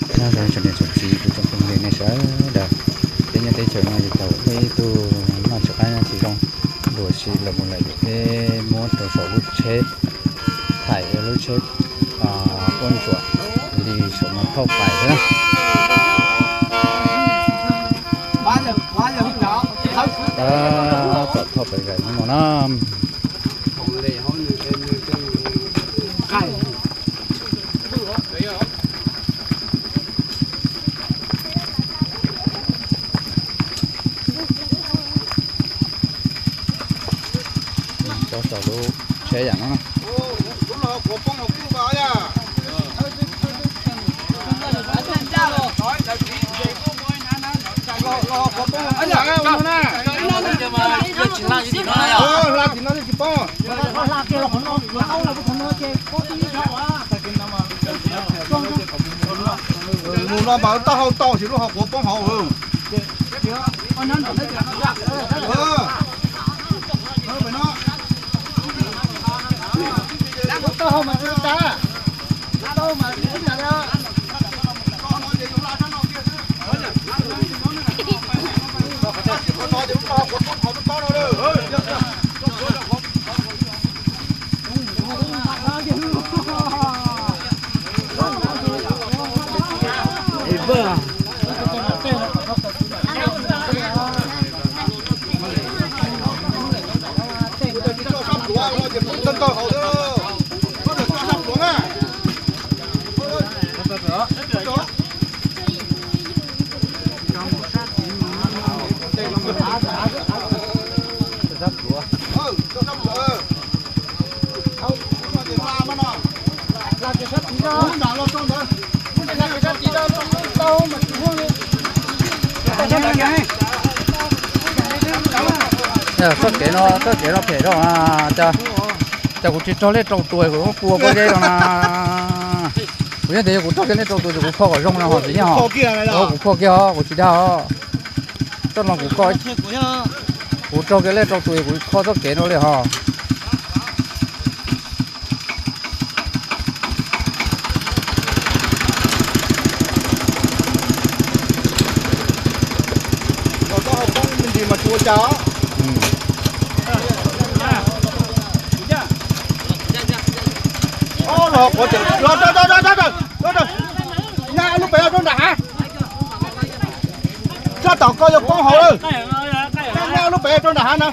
Nyob zoo tsoom niam tsoom txiv kuv tsoom phooj ywg nej sawv daws, teb nyob teb chaws no yus tau ib tug noj tsis qab nyob tsis zoo, dua si los mus lawm yus peb muab rau saum lub tsheb, thaim lub tsheb puab ntsuam li saum no thauj pais xwb na. Tab tom thauj pais zais no na. Tso saum lub tsheb yam no. Mus no mas taub hau tau sis lub hauv quav poob hauv. Txoj kev no, txoj kev no phem dhau na. Cas kuv tsis raug lej rau tus kuv muab pua pob zeb rau na. Kuv yeej tias yog kuv raug kiag lej rau tus ces kuv kho kom zoo no ho txiv nyab ho. Kuv kho kiag os, kuv tsis dag os. Txoj no kuv kho, kuv raug kiag lej rau tus kuv kho txoj kev no li ho. Nyab lub pem rau nram hav. Sab tom koj yuav poob hauv lawm. Nyab lub pem rau nram hav na.